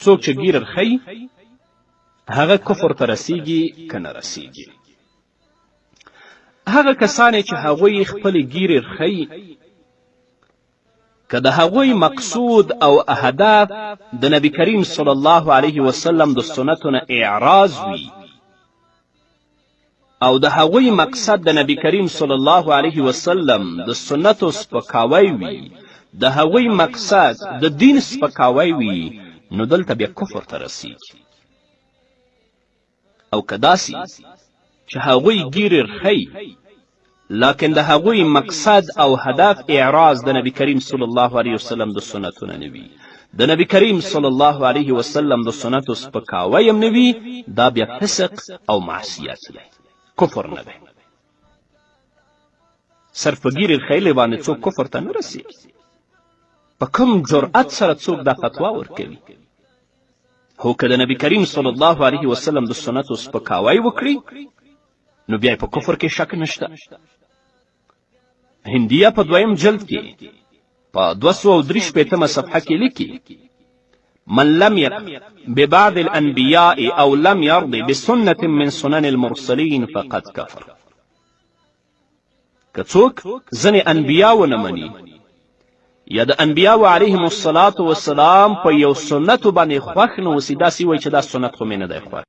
څوک چې ږیره رښیي هغه کفر ته رسیږي که نه رسیږي؟ هغه کسان چې هغوی خپلې ږیرې رښیي، که د هغوی مقصود او هدف د نبی کریم صلی الله علیه وسلم د سنتو نه اعراض وي او د هغوی مقصد د نبی کریم صلی الله علیه وسلم د سنتو سپکاوی وي، د هغوی مقصد د دین سپکاوی وي، نو دلته بیا کفر ته رسیږي. او که داسې چې هغوی ږیرې رښیي، لکن د هغوی مقصد او هدف اعراض د نبی کریم صلی الله علیه وسلم د سنتونه نه وي، د نبی کریم صلی الله علیه وسلم د سنتو سپکاوی هم نه وي، دا بیا فسق او معصیت دی، کفر نه دی. صرف په ږیرې رښیلې باندې څوک کفر ته نه رسیږي. په کوم جرأت سره څوک دا فتوا ورکوي؟ هو، که د نبی کریم صلی الله علیه وسلم د سنتو سپکاوی وکړي، نو بیا په کفر کې شک نشته. هندیه په دویم جلد کې په 263مه صفحه کې لیکي: من لم يقف ببعض الانبیاء او لم يرض بسنة من سنن المرسلین فقد کفر. که څوک ځینې انبیا ونه مني یا د انبیاو علیهم الصلاة والسلام په یو سنتو باندې خوښ نه اوسي، داسې وایي چې دا سنت خو مې نه دی خوښ.